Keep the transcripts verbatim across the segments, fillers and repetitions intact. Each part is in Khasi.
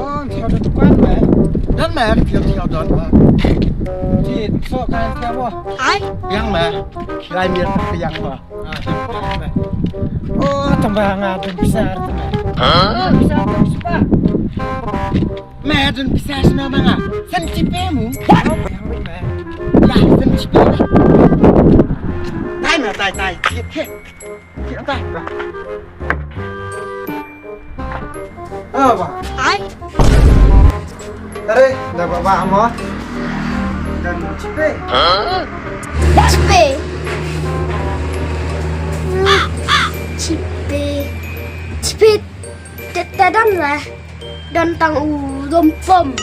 Oh, thiaw don dukan me. Don me, thiaw thiaw don me. Ti so kan thiaw mo. Ai. Yang me. Lai mian yang me. Oh, tambah nga don pisa tu me. Pisa tu pisa. Me don pisa sna ma nga. San chipe mu. Ya, san chipe. Tai me, tai tai. Chipe. Chipe tai. Oh, ba. Ai. Tare, da ba ba mo. Dan chipe. Chipe. Chipe. Chipe. Te te dam la. Don tang u dom pom.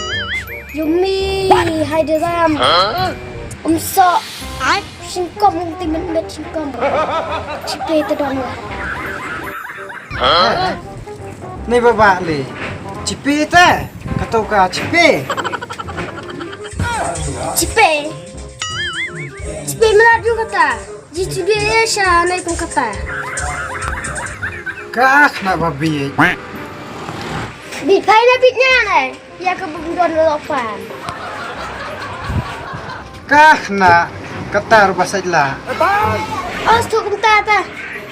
Yumi hai de dam. Um so. Ai. Singkom ti men met singkom. Chipe te don la. Nei ba ba le. Chipe te. Kato ka chipe. Chipe. Chipe mela ju kata. Ji chipe ya sha nei kum kata. Ka khna ba bi. Bi pai na bi nya nei. Ya ka bum don lo pan. Ka khna kata ru ba sait la. Os tu kum ta ta.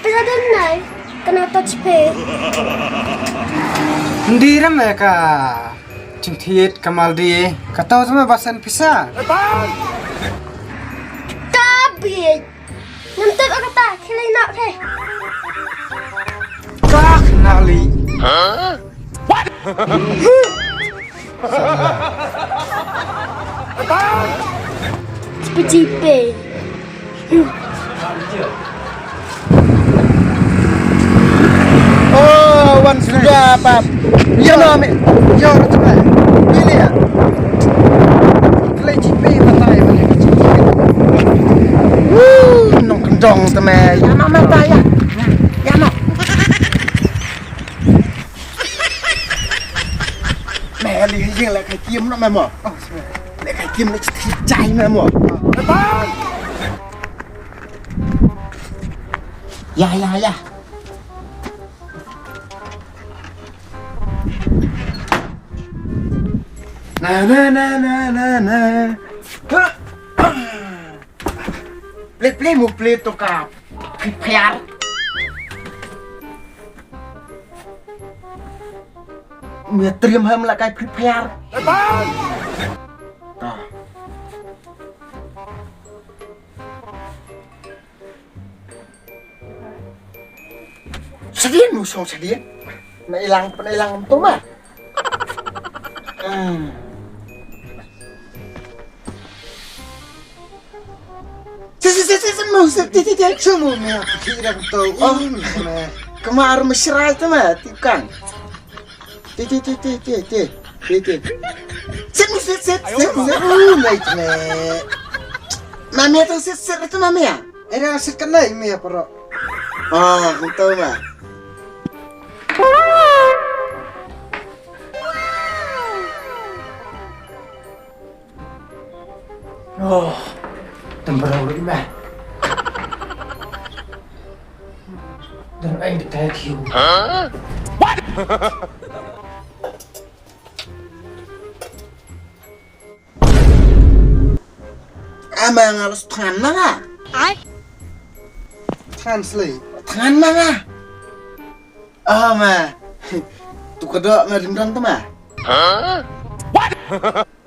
Pisa don nai. Kana ta chipe. Ndi ram ka. Chingthiet kamal di. Kata tu ma ba san pisa. Ta bi. Ngam tip kata khilai nak the. Ka khna li. Huh? What? Chipe chipe. Oh, wan suda pap. Ya no me. Yo, rat me. Ini ya. Klei chipe matai balik chipe. Wuh, nong kendong te me. Ya no me ta ya. Ya no. Me li jing le kai kim no me mo. Le kai kim le chi chai me mo. Ya ya ya. Na na na na na na. Play play mu play to ka. Prepare. Mu ya trim ham la kai prepare. Ta. Sadian nu song sadian. Na ilang pernah ilang tu mah. Hmm. Si si si si si mu si ti ti ti. Semua ni aku kira betul. Oh, kemar mesra itu mah tikang. Ti ti ti ti ti ti ti ti. Sit mu sit sit sit mu sit. Oh, night me. Mami atau sit sit itu mami ya? Era sit kan naik mi apa ro? Ah, betul mah. Oh, tembrau lagi mah. Dan aing di kayak hiu. Huh? What? Ama nga los than ma nga. Ai. Translate. Than ma nga. Ah ma. Tu ka dok nga rim dang tu ma. Huh? What?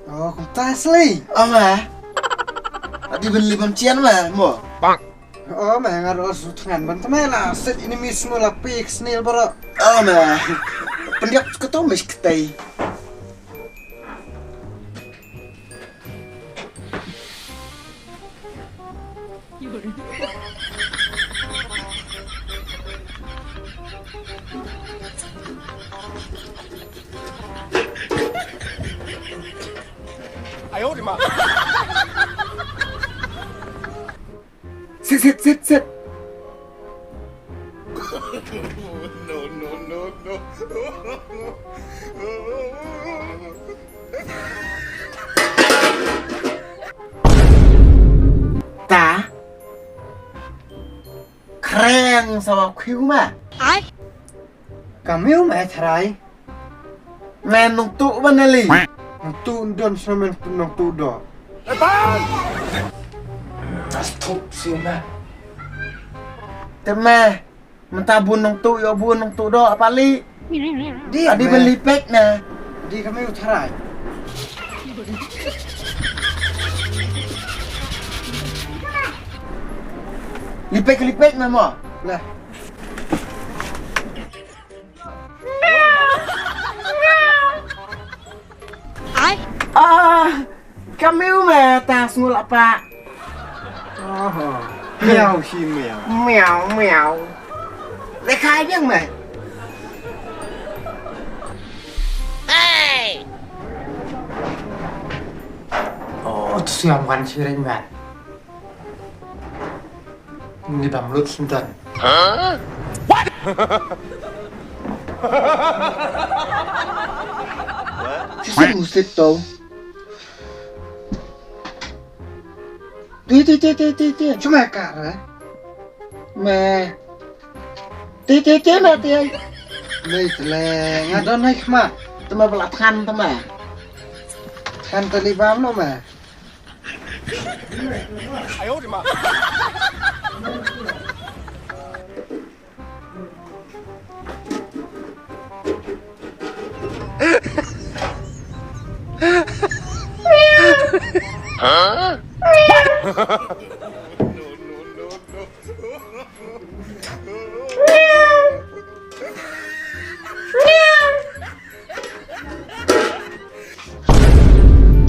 Oh, kumta slei. Oh ma. Adi ben li bam chian ma mo. Bang. Oh ma, nga ro su thngan ban tmai la set ini mi smo la pik snil bro. Oh ma. Pendiak keto mis ketai. Sit sit sit sit. No no no no. Ta. Kren sawa khiu ma. Ai. Kamiu ma tharai. Me nongtuh ba na li. Nongtuh ndon sha me nongtuh doh. As tuh si me. Te me. Mynta bun nongtuh ïoh bun nongtuh doh pali. Di adi me. Beli pek na. Di kami u tharai. Lipek lipek na mo. Lah. Ah, kamiu me ta sngul apa. Aha. Miau hi miau. Miau miau. Lekha jeng me. Hey. Oh, tu siam kan siring kan. Ni bam lut sintan. Shisha musit to. Ti ti ti ti ti ti. Cuma kar eh. Me. Ti ti ti na ti. Nei tle nga don hai khma. Tama bala than tama. Than tali bam no me.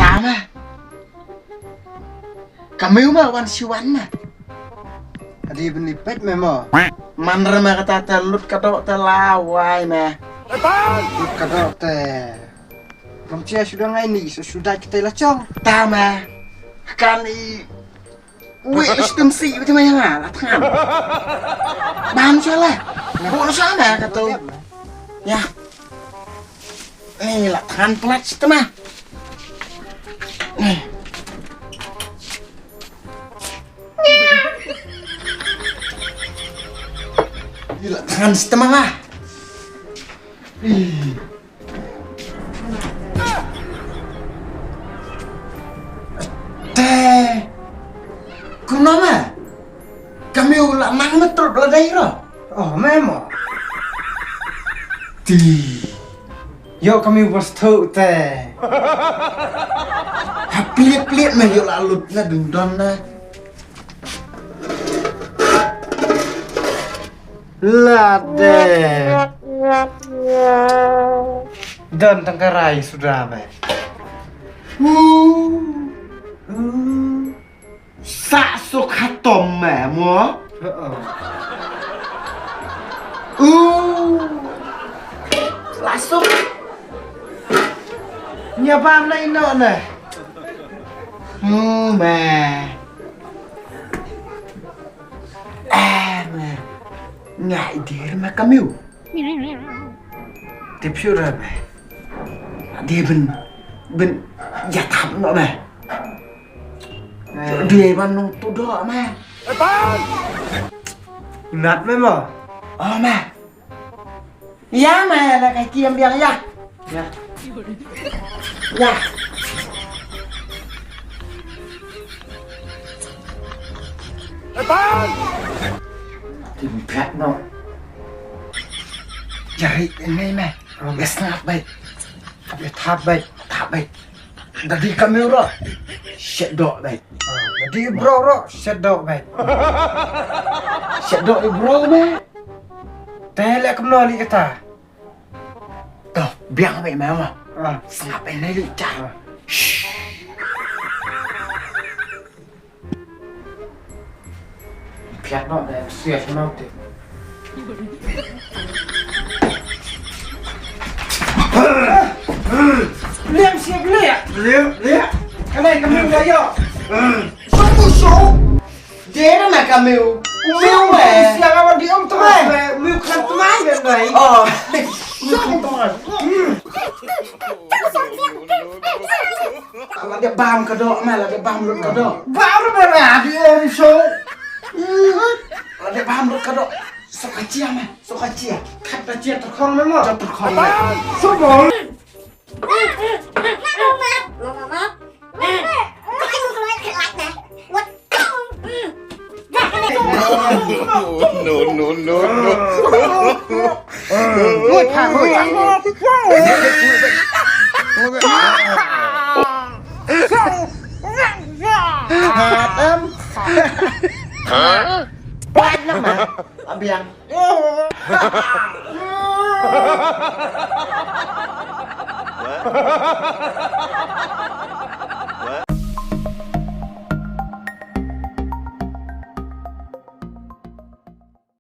Tama. Kamiu ma wan shi wan ma. Adi bini pet me mo. Man re ma kata te lut ka doh te lawai ma. Lut ka doh te. Kam chia sudah ngai ni so sudah kita la chong. Ta ma. Kan i. Wi istem si betul ma ya la tang. Ban sha la. Ko sha ma kato. Ya. Ni la than plat sitma. Ni. Ni la than sitma lah. Ih. Te. Kumno ma? Kamiu la nang metrut la dei ro. Oh, memo. Ti. Yo kamiu bos tu te. Ha pliet pliet me yo la lut na dun don na. Lade. Don tang karai sudah me. Uh. Uh. Sa suk hatom me mo. Heeh. Uh. La suk. Nya bam na ino ne. Hmm, me. Eh, me. Nga idir me kamiu. Tip shu ra me. Di ben ben ya tap no me. Di ban nong tu do me. Nat me mo. Oh me. Ya me la kai kiam biang ya. Ya. Ya. Tim pet no. Jari ini me. Yes na bai. Tapi tap bai. Tap bai. Dadi kami ro. Shet dok bai. Dadi bro ro. Shet dok bai. Shet dok bro bai. Te le kumno li kata. To, biang bai ma ma. Ah. Sngap bai nai li cha. Ah. Shh. Piat no da sia shnong te. Liam sia glia. Liam, liam. Ka nai ka miu da yo. Shong ku shong. Dei na ma ka miu. U miu me. Sia ka wan di om tmai. Miu khan tmai me nai. Oh. Miu khan tmai. La dep bam ka doh ma, la dep bam lut ka doh. Bam lut ka doh. Di eri so. La dep bam lut ka doh. Sok ka chia ma, sok ka chia. Khat ka chia terkhong me mo. Chia terkhong me. So mo. No, no, no, no. Ngoi pha, ngoi pha. Em. Pat lang ma. Abiang.